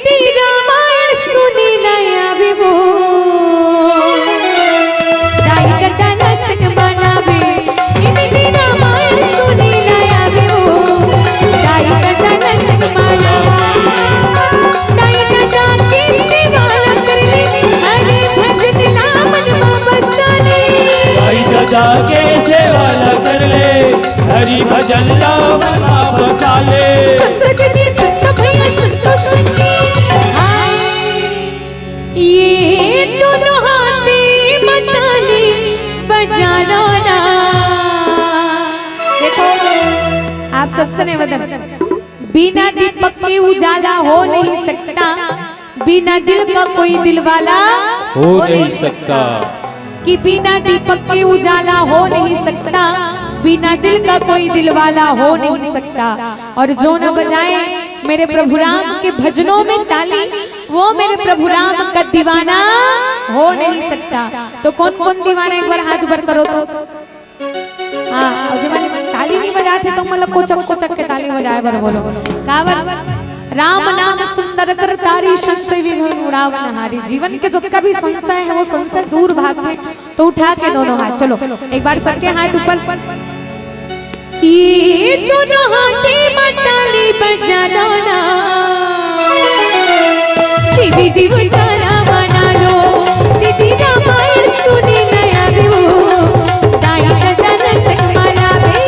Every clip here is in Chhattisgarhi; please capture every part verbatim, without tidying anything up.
रामायण सुने न आवे वो, दाई ददा न संग मनावे। इनकी रामायण सुने न आवे वो, दाई ददा न संग मनावे। दाई ददा के सेवा ला कर ले, हरि भजन ला मन मा बसा ले। दाई ददा के सेवा ला कर ले, हरि भजन ला मन मा बसा ले। संत जी संत भैया संतो संगी, हाय। ये दोनों हाथे म ताली बजा लो ना। देखो, आप सबसे निवेदन, बिना दीपक के उजाला हो नहीं सकता, बिना दिल का कोई दिलवाला हो नहीं सकता। कि बिना दीपक के उजाला हो नहीं सकता, बिना दिल का कोई दिलवाला हो नहीं सकता। और जो न बजाए मेरे प्रभु राम के भजनों में ताली, वो मेरे प्रभु राम का दीवाना हो नहीं सकता। तो कौन कौन दीवाना, एक बार हाथ ऊपर करो तो। हाँ, अउ जेमन ताली नहीं बजात हे, तो मतलब कोचक कोचक के ताली बजाए बर बोलो। काबर? राम नाम सुंदर कर तारी, संशय विघ्न उड़ावन हारी। जीवन के जतका भी संशय हे, वो संशय दूर भागथे। तो उठा के दोनों हाथ, चलो, एक बार सबके हाथ ऊपर। ये दोनों हाथे म ताली बजा लो ना। देवी देवता ला मना लो, दीदी रामायण सुने न आवे वो, दाई ददा न संग मनावे।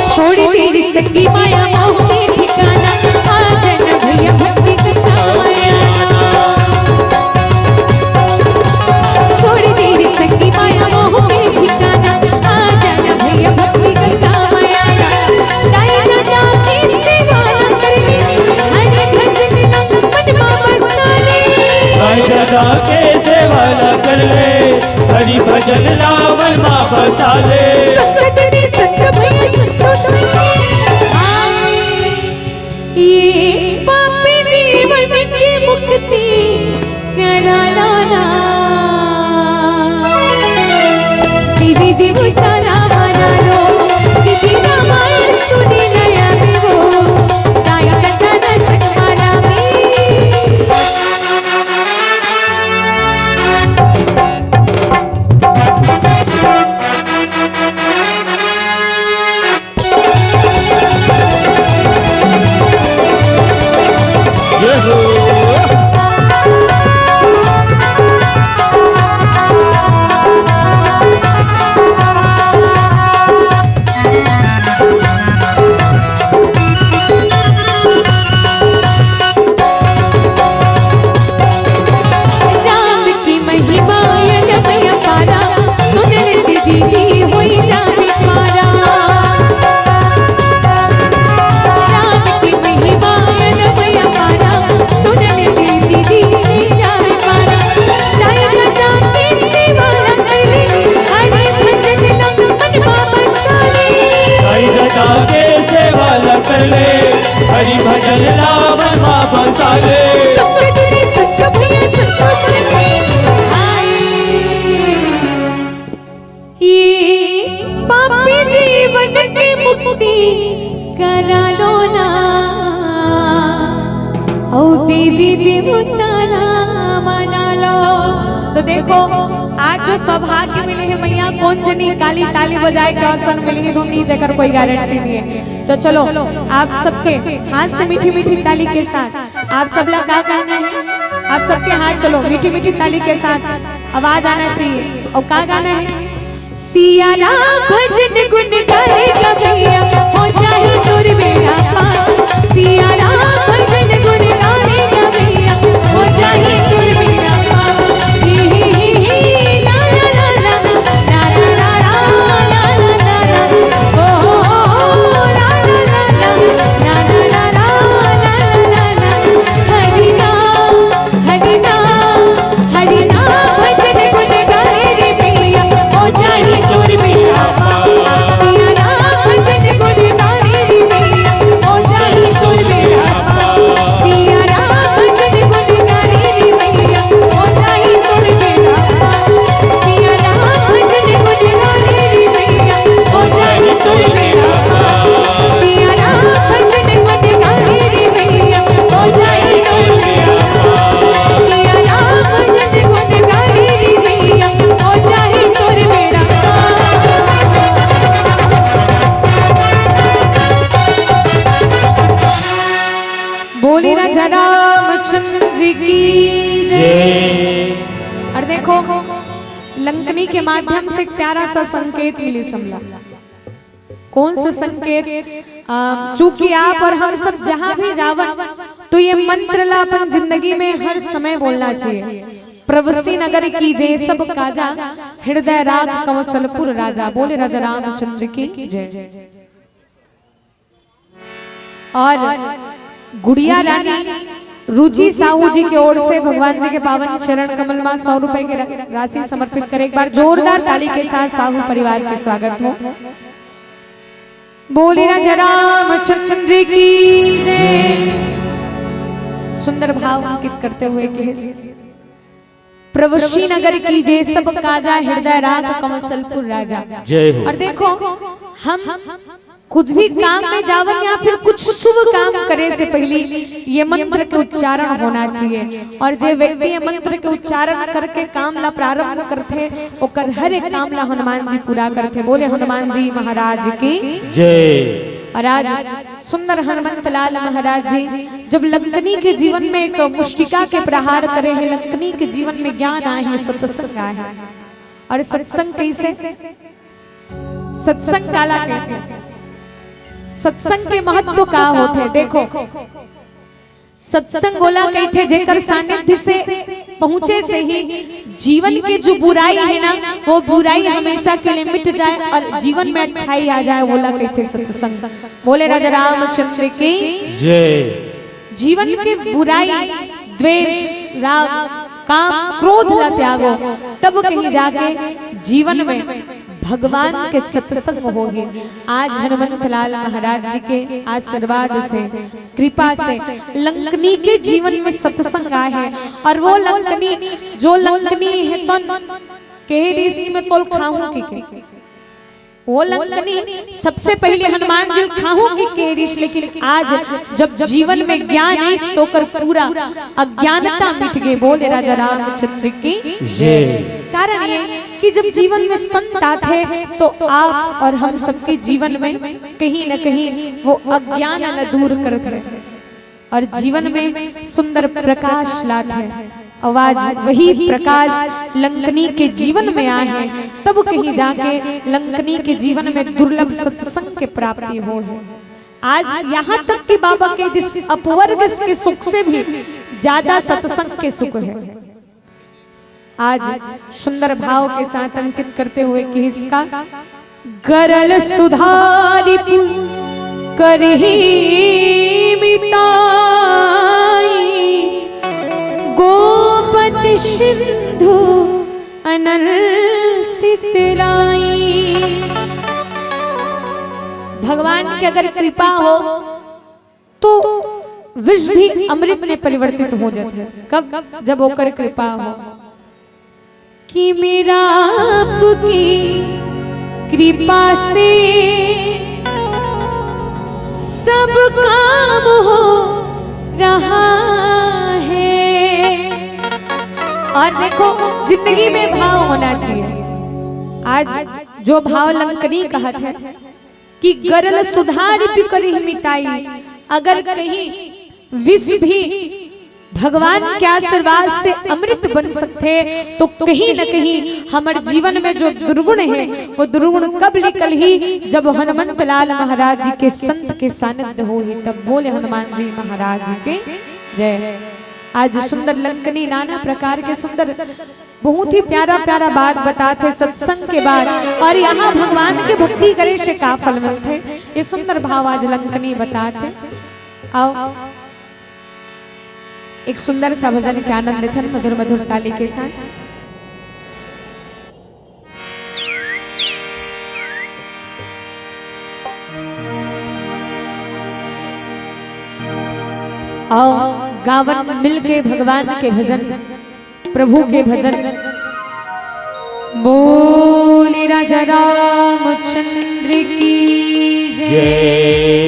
छोड़ दे रे संगी माया मोह के ठिकाना, आ जाना भैया भक्ति गंगा माया। छोड़ दे रे संगी माया मोह के ठिकाना, आ जाना भैया भक्ति गंगा माया। दाई ददा के सेवा ला कर ले, हरि भजन ला मन मा बसा ले। दाई ददा के सेवा ला कर ले, हरि भजन ला मन मा बसा ले। संत जी संत भैया संतो संगी, हाय। ये पापी जीवन की मुक्ति करा लो ना। देवी देवता ला मना लो, दीदी रामायण सुने न आवे वो, दाई ददा न संग मनावे। राम की महिमा अगम अपारा, सुन ले दीदी होई जावे पारा। राम की महिमा अगम अपारा, सुन ले दीदी होई जावे पारा। दाई ददा के सेवा ला कर ले, हरि भजन ला मन मा बसा ले। दाई ददा के सेवा ला कर ले, हरि भजन ला मन मा बसा ले। संत जी संत भैया संतो संगी, हाय। ये पापी जीवन की मुक्ति करा लो ना, ओ देवी देवता ला मना लो। तो देखो, आज जो सौभाग्य मिले हे मैया, कोन जनी काली ताली बजाए के अवसर मिले हे, तो नहीं देकर कोई गारंटी नहीं है। तो चलो, आप सबके हाथ से मीठी मीठी ताली के साथ आप सब ला का गाना है? आप सबके हाथ, चलो, मीठी मीठी ताली के साथ आवाज आना चाहिए। और का गाना है? सिया राम भजन गुण गाए गा भैया, हो जाए दूर बेड़ा पार। सिया राम भजन गुण गाए गा भैया, हो जाए दूर बेड़ा पार। ही, ही, ही, ही, ला, ला, ला, ला। ला, ला, ला, ला, ला, ला, ला, ला, ला, ला, ला, ओ, ओ, ओ, ला, ला, ला, ला, ला, ला, ला, ला, ला, ला, की जय। और देखो, लंकनी के माध्यम से एक प्यारा सा संकेत मिली हमला। कौन सा संकेत? अ, चूंकि आप और हम सब जहां भी जावन, तो ये मंत्र ला अपन जिंदगी में हर समय बोलना चाहिए। प्रवसी नगर की जय सब काजा, हृदय राख कंवसलपुर राजा। बोले राजा रामचंद्र की जय। और गुड़िया रानी रुचि साहू जी की ओर से भगवान जी के पावन चरण कमल में सौ रुपए की रा-, राशि समर्पित करें। एक बार जोरदार ताली के साथ साहू परिवार के स्वागत हो। बोली राजा रामचंद्र की जय। सुंदर भाव अंकित करते हुए कि प्रवशी नगर की जय सब काजा, हृदय राख कंवसलपुर राजा। जय हो। और देखो, हम कुछ भी काम में जावन या फिर कुछ शुभ काम करे से पहले ये मंत्र के उच्चारण होना चाहिए। और जे व्यक्ति ये मंत्र के उच्चारण करके काम ला प्रारंभ करथे, ओकर हर एक काम ला हनुमान जी पूरा करथे। बोले हनुमान जी महाराज की जय। और आज सुंदर हनुमंत लाल महाराज जी जब लंकनी के जीवन में एक मुष्टिका के प्रहार करे हैं, लंकनी के जीवन में ज्ञान आए हैं, सत्संग आए हैं। और सत्संग कैसे? सत्संग काला कहते हैं? सत्संग के महत्व का होथे? देखो, सत्संग ओला कहिथे जेकर सानिध्य से पहुंचे से ही जीवन के जो बुराई है ना, वो बुराई हमेशा के लिए मिट जाए और जीवन में अच्छाई आ जाए, ओला कहिथे सत्संग। बोले राजा रामचंद्र की जय। जीवन के बुराई, द्वेष, राग, काम, क्रोध ला त्यागो, तब कहीं जाके जीवन में भगवान के सत्संग होही। आज हनुमंत लाल महाराज जी के आशीर्वाद से, कृपा से लंकनी के जीवन में सत्संग आए है। और वो लंकनी, जो लंकनी हे तोन कहे रिहिस कि मैं तोल खाहूं कहिके, वो लंकनी सबसे पहले हनुमान जी ल खाहूं कहिके कहे रिहिस, लेकिन आज जब जीवन में ज्ञान आइस तो ओकर पूरा अज्ञानता मिट गे। बोले राजा रामचंद्र की जय। कारण ये कि जब जीवन में संत आथे तो आप और हम सबके जीवन में कहीं न कहीं वो अज्ञान ला दूर करथे और जीवन में सुंदर प्रकाश लाथे। और आज वही प्रकाश लंकनी के जीवन में आए हैं, तब कहीं जाके लंकनी के जीवन में दुर्लभ सत्संग के प्राप्ति हो है। आज यहाँ तक कि बाबा के इस अपवर्ग के सुख से भी ज्यादा सत्संग के सुख है। आज सुंदर भाव के साथ अंकित करते हुए कि इसका गरल सुधारिप करही मिताई, गोपति सिंधु अनल सितराई। भगवान की अगर कृपा हो तो विष भी अमृत में परिवर्तित हो जाता है। कब? जब ओकर कृपा हो। कि मेरा आपकी कृपा से सब काम हो रहा है। और देखो, जिंदगी में भाव होना चाहिए। आज जो भाव लंकनी कहत है कि गरल सुधारिप करही मिताई, अगर कहीं विष भी भगवान के आशीर्वाद से अमृत बन सकथे, तो कहीं न कहीं हमर जीवन में जो दुर्गुण है, वो दुर्गुण कब निकलही? जब हनुमंत लाल महाराज जी के संत के सानिध्य होही, तब। बोले हनुमान जी महाराज के जय। आज सुंदर लंकनी नाना प्रकार के सुंदर, बहुत ही प्यारा प्यारा बात बताथे सत्संग के बाद, और यहाँ भगवान के भक्ति करे से का फल मिलथे, ये सुंदर भाव आज लंकनी बताथे। आओ, एक सुंदर सा भजन के आनंद लेथन मधुर मधुर ताली के साथ। आओ, गावन मिलके भगवान के भजन, प्रभु के भजन। बोले राजा रामचंद्र की जय। जय।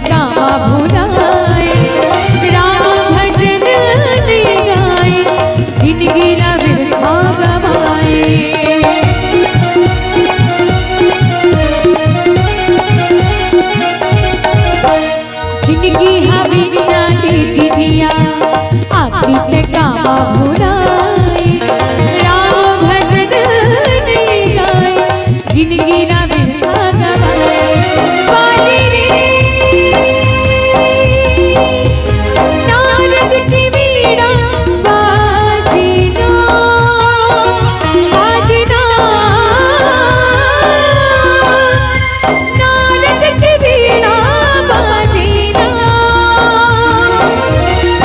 कामा भुलाए, राम भजन नइ गाए, जिनगी ला बिरथा गवाए। जिनगी हा बिछा दे दिनिया, आखिरी ते कामा भुलाए, राम भजन नइ गाए, जिनगी ना बिरथा गवाए। बाजे रे, नारद के वीणा बाजे ना, बाजे ना। नारद के वीणा बाजे ना।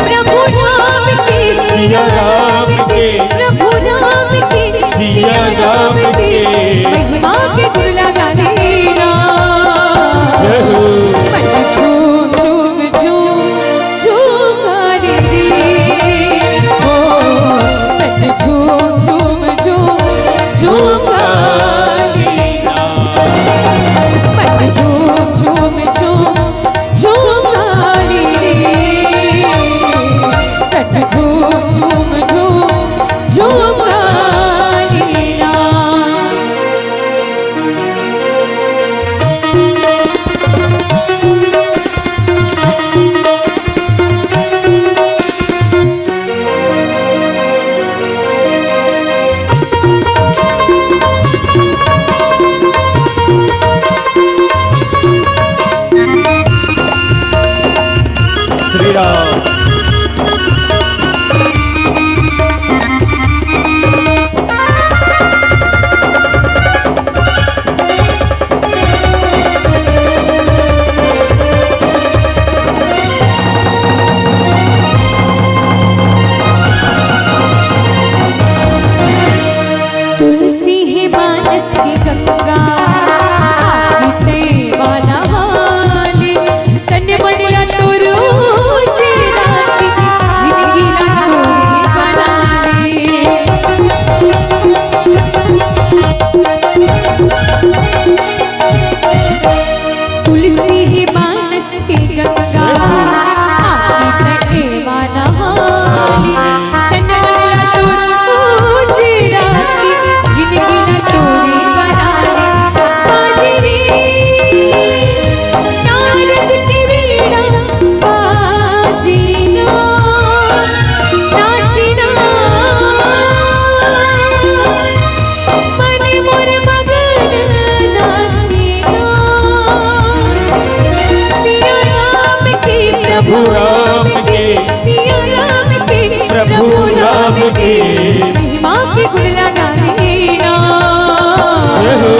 प्रभु राम के, सिया राम के, प्रभु राम के, सिया राम के, महिमा के गुण लगा देना। जय हो। मन झूम झूम झूम झूम रे, हो, मन झूम झूम झूम झूम रे। मन झूम झूम झूम झूम रे, मन झूम झूम झूम रे। श्री राम। तुलसी हे मानस के गंगा, आखिरी ते वाला वाली, तन मन ला तोरो से राखी, जिनगी ला तोरी बना ले। तुलसी हे मानस के गंगा, आखिरी ते वाला वाली, तन मन ला तोरो से राखी, जिनगी ला तोरी बना ले। बाजे रे, नारद के वीणा बाजे ना, नाचे ना। मन मोर मगन नाचे ना। सिया राम के, प्रभु राम के, सिया राम के, प्रभु राम के, महिमा के गुण लगा देना। जय हो।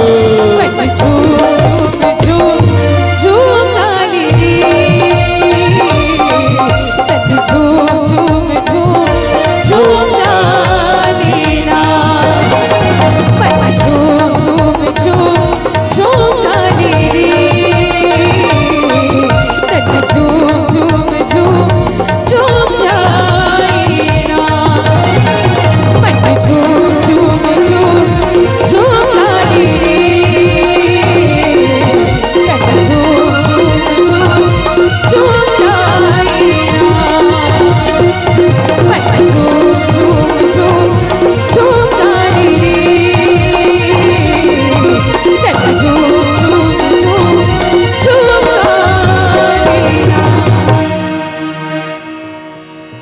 मन झूम झूम झूम रे, मन झूम झूम झूम रे।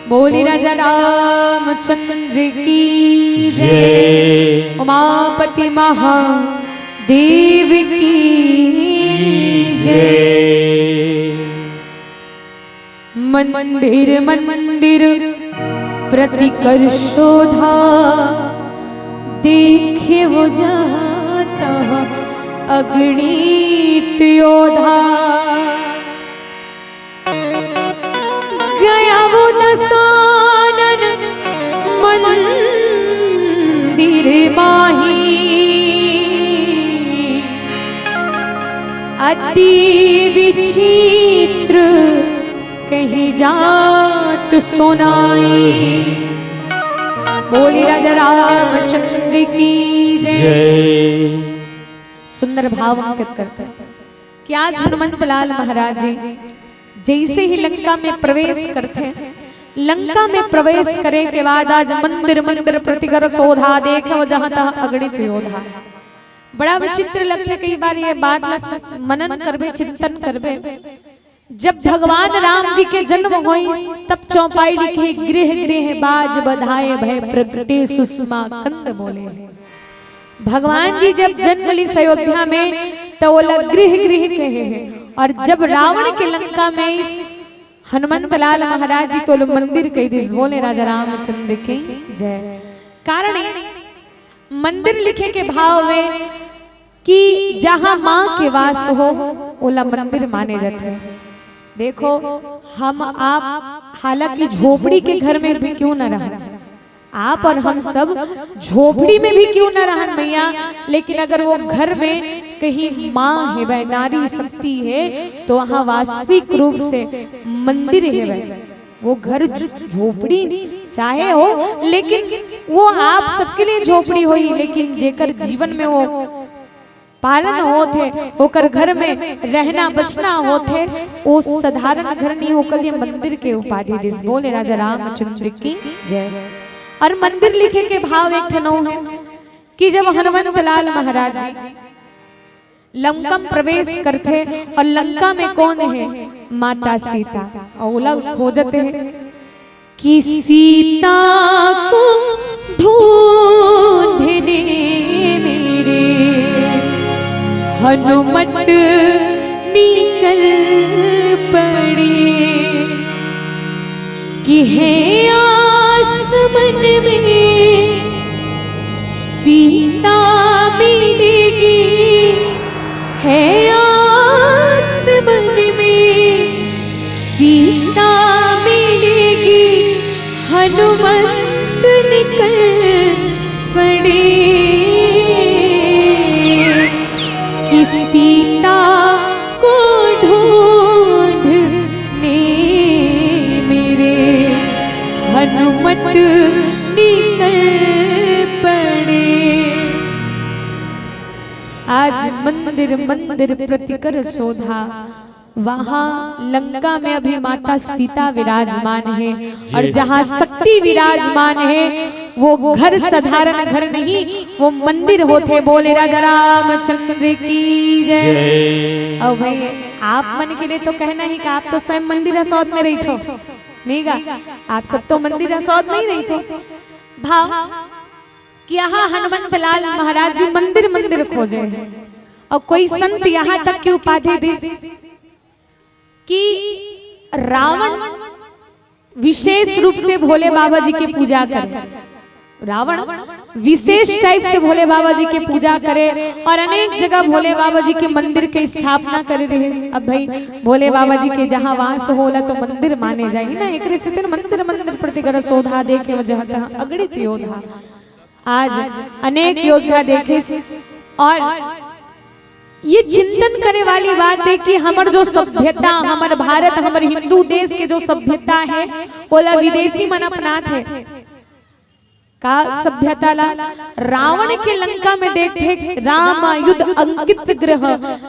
बोली राजा रामचंद्र की जय। जय। उमापति महादेव की जय। मंदिर मंदिर प्रति कर शोधा, देखे वो जाता अगणित योधा। गया वो दसानन मंदिर माही, अति विचित्र कहीं जात सुनाई। बोली राजा रामचंद्र की जय। जय। सुंदर भाव अंकित करते हैं। आज हनुमंत लाल महाराज जी जैसे ही लंका में प्रवेश करथे, लंका में प्रवेश करे के बाद आज मंदिर मंदिर प्रतिकर सोधा देखे, जहां तहां अगणित योधा। बड़ा विचित्र लगथे, कई बार ये बात ला स-, मनन करबे, चिंतन करबे। जब भगवान राम जी के जन्म होइस, तब चौपाई लिखे, गृह गृह बाज बधाए भए प्रगटे सुषमा कंद बोले। भगवान जी जब जन्म लिस अयोध्या में, त ओला गृह गृह कहे हे। और जब रावण के लंका में आइस, हनुमंत लाल महाराज जी तो ओला मंदिर कहि दिस। बोले राजा रामचंद्र की जय। कारण ये मंदिर लिखे के भाव में कि जहां मां के वास हो, ओला मंदिर माने जाथे। देखो, हम आप हालांकि झोपड़ी के घर में भी क्यों ना रहन, आप और हम सब झोपड़ी में भी क्यों ना रहन मैया, लेकिन अगर वो घर में कहीं मां हेवय, नारी शक्ति हे, तो वहां वास्तविक रूप से मंदिर हेवय। वो घर झ-, झोपड़ी चाहे हो, लेकिन वो आप सबके लिए झोपड़ी होही, लेकिन जेकर जीवन में वो पालन होत हे, ओकर घर में रहना बसना होत हे, वो साधारण घर नहीं, ओकर लिए मंदिर के उपाधि दिस। बोले राजा रामचंद्र की जय। और मंदिर लिखे के भाव एक ठन अउ हे कि जब हनुमंत लाल महाराज जी लंका में प्रवेश करथे और लंका में कौन हे? माता सीता। और ओला खोजत हे कि सीता को ढूंढने मेरे हनुमत निकल पड़े। कि है आस मन में सीता मिलेगी, है आस मन में सीता मिलेगी, हनुमंत निकल पड़े। कि सीता को ढूंढने मेरे हनुमत निकल पड़े। आज मंदिर मंदिर प्रतिकर सोधा, वहां लंका में अभी माता सीता विराजमान हे, और जहां शक्ति विराजमान हे, वो घर साधारण घर नहीं, वो मंदिर होथे। बोले राजा रामचंद्र की जय। जय। अब भाई, आप मन के लिए तो कहना ही कि आप तो स्वयं मंदिर हसौद में रहिथो, नहीं गा? आप सब तो मंदिर हसौद में ही रहिथो। भाव कि यहाँ हनुमंत लाल महाराज जी मंदिर मंदिर खोजे हे, और कोई संत यहाँ तक की उपाधि दिस कि रावण विशेष रूप से भोले बाबा जी की पूजा करे, रावण विशेष टाइप से भोले बाबा जी की पूजा करे और अनेक जगह भोले बाबा जी के मंदिर के स्थापना करे रहे। अब भाई, भोले बाबा जी के जहाँ वास होला तो मंदिर माने जाही ना, एकरे सेती मंदिर मंदिर प्रतिकर सोधा देखे जहाँ तहाँ अगणित योधा। आज अनेक योद्धा देखे और ये चिंतन करे वाली बात हे कि हमर जो सभ्यता, हमर भारत, हमर हिंदू देश के जो सभ्यता हे, ओला विदेशी मन अपनात हे। का सभ्यता ला? रावण के लंका में देखे, राम आयुध अंकित गृह,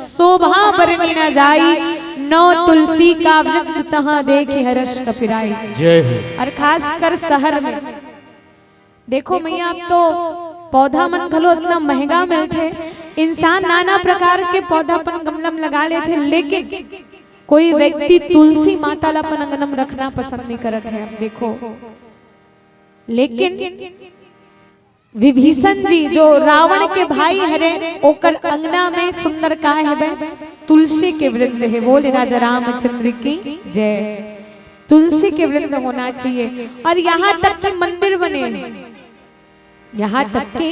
शोभा बरनी न जाई, नौ तुलसी का वृंद तहाँ देखि हरष कपिराई। जय हो। और खासकर शहर में देखो मैया, अब तो पौधा मन घलो इतना महंगा मिलथे, इंसान नाना प्रकार के पौधा अपन गमला में लगा लेथे, लेकिन कोई व्यक्ति तुलसी माता ला अपन अंगना में रखना पसंद नहीं करत हे। अब देखो, लेकिन विभीषण जी जो रावण के भाई हरे, ओकर अंगना में सुंदर का हेबे? तुलसी के वृंद हे। बोले राजा रामचंद्र की जय। तुलसी के वृंद होना चाहिए। और यहाँ तक कि मंदिर बने हैं, यहाँ तक के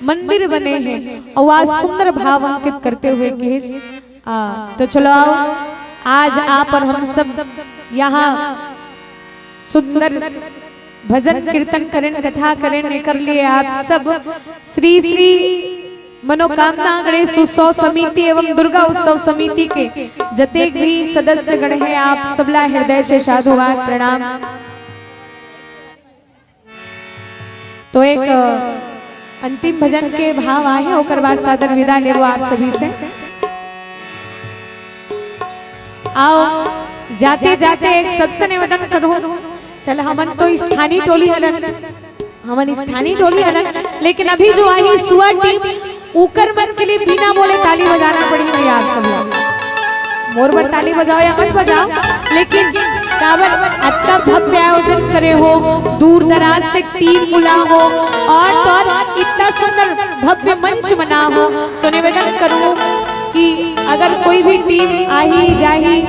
मंदिर बने हैं और आज सुंदर भाव अंकित करते हुए किहिस। आ, तो चलो आओ, आज आप और हम सब यहाँ सुंदर भजन कीर्तन करें, कथा करें, एकर लिए आप सब श्री श्री मनोकामना गणेश उत्सव समिति एवं दुर्गा उत्सव समिति के जतेक भी सदस्य गण हैं, आप सबला हृदय से साधुवाद प्रणाम। तो एक, अ, अंतिम भजन के भाव आहे, ओकर बाद सादर विदा लेबो आप सभी से। आओ, जाते जाते एक सबसे निवेदन करूँ, चल, हमन तो स्थानीय टोली हरन, हमन स्थानीय टोली हरन, लेकिन अभी जो आही सुआ टीम, उकर मन के लिए बिना बोले ताली बजाना पड़ी भैया आप सब लोग। मोर बर ताली बजाओ या मत बजाओ, लेकिन काबर अतना भव्य आयोजन करे हो, दूर दराज से टीम बुला हो और तो और इतना सुंदर भव्य मंच बना हो, तो निवेदन करूँ कि अगर कोई भी टीम आही जाही,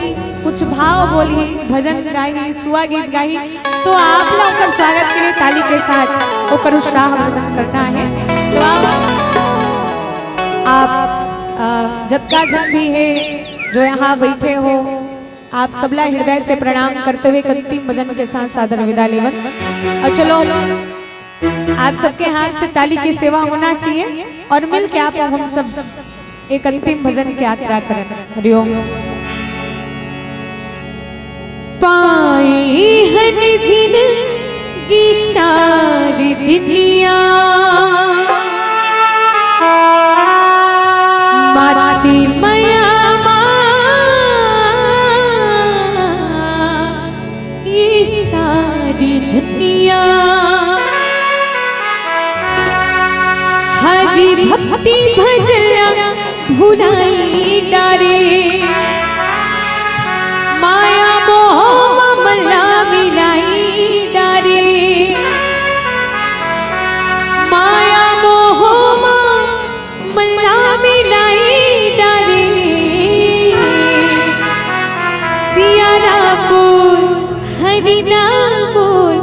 कुछ भाव बोलही, भजन गाही, सुआ गीत गाही, तो आप ला ओकर स्वागत के लिए ताली के साथ ओकर उत्साह वर्धन करना है। तो आप, आप, अ, जतका जन भी है जो यहाँ बैठे हो, आप सबला हृदय से प्रणाम करते हुए एक अंतिम भजन के साथ सादर विदा लेवन। और चलो, आप सबके हाथ से ताली की सेवा होना चाहिए और मिल के आप हम सब एक अंतिम भजन की यात्रा करें। हरिओम। पाए हन जिनगी चार दुनिया, माटी मया मा ये सारी दुनिया। हरि भक्ति भजन भुलाई डारे, माया मोह ममला मिलाई डारे, माया मोह ममला मिलाई डारे। सिया राम बोल, हरि नाम बोल,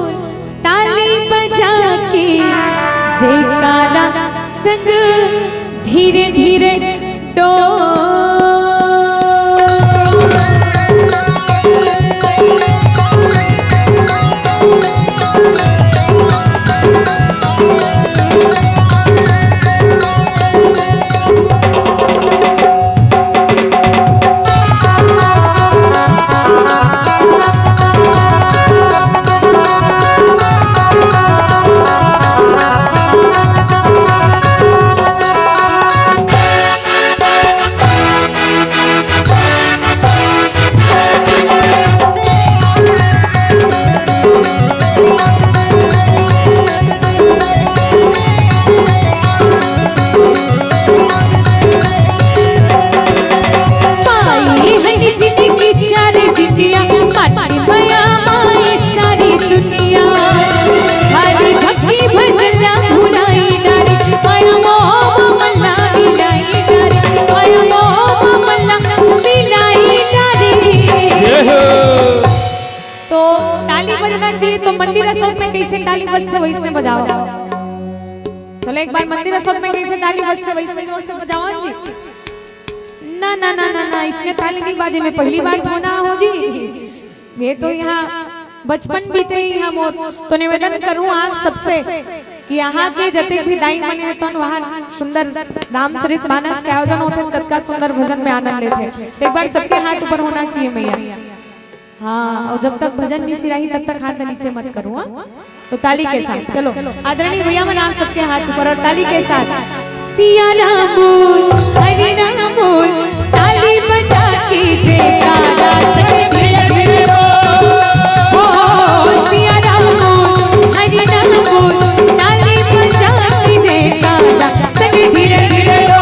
ताली बजा के जयकारा संग धीरे धीरे डोल। पाई है जिनगी चार दुनिया, माटी मया माई सारी दुनिया। हरि भक्ति भजन भुलाई डारे, माया मोह ममला मिलाई डारे, माया मोह ममला मिलाई डारे। जय हो। तो ताली बजना चाहिए, तो मंदिर असोत में कैसे ताली बजथे वैसने बजाओ। चलो एक बार मंदिर असोत में कैसे ताली बजथे वैसने जोर से बजाओ जी। ना, ना, ना, ना, ना, इसने ताली नहीं बाजे, मैं पहली बार थोड़ा हो जी। ये तो यहाँ बचपन बीते ही हम और तो निवेदन करूँ आप सबसे कि यहाँ के जते भी दाई मन हे तोन वहाँ सुंदर रामचरित मानस के आयोजन होथे, कतका सुंदर भजन में आनंद लेथे। तो एक बार सबके हाथ ऊपर होना चाहिए मैया। हाँ, और जब तक भजन नहीं सिराही तब तक हाथ नीचे मत करो, हाँ? तो ताली के साथ चलो, आदरणीय भैया मन आप सबके हाथ ऊपर और ताली के साथ सिया राम बोल, हरि राम बोल, ताली बजा के जयकारा संग धीरे धीरे बोल। ओ सिया राम बोल, हरि राम बोल, ताली बजा के जयकारा संग धीरे धीरे बोल।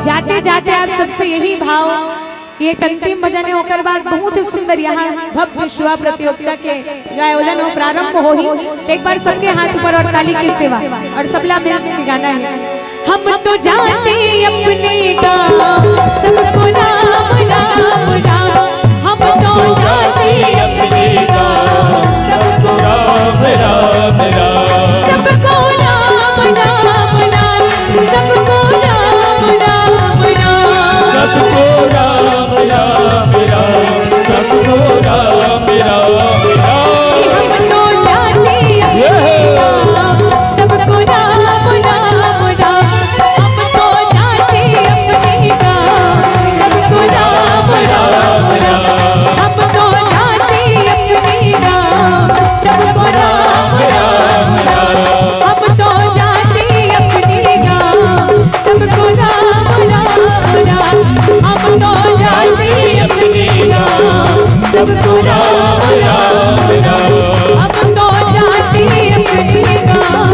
जाते जाते आप सबसे यही भाव कि एक अंतिम भजन है, ओकर बाद बहुत ही सुंदर यहाँ भव्य शुआ प्रतियोगिता के जो आयोजन हो प्रारंभ होही। तो एक बार सबके हाथ ऊपर और ताली की सेवा और सबला मिल के गाना है। हम तो जाते अपने गाँव, सबको राम राम राम। हम तो जाते अपने गाँव, सबको राम राम राम। सबको राम राम राम। सबको राम राम राम। सबको राम राम राम। सबको राम राम राम। हम तो जाते अपने गाँव, सबको राम राम राम। हम तो जाते अपने गाँव, सबको राम राम राम। हम तो जाते अपने गाँव, सबको राम राम राम। हम तो जाते अपने गाँव, सबको राम राम राम। हम तो जाते अपने गाँव, सबको राम राम राम। हम तो जाते अपने गाँव,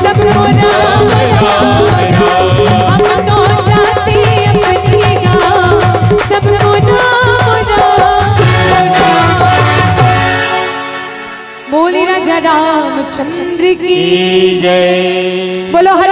सबको राम राम राम। हम तो जाते अपने गाँव, सबको राम राम राम। बोली राजा रामचंद्र की जय। बोलो हर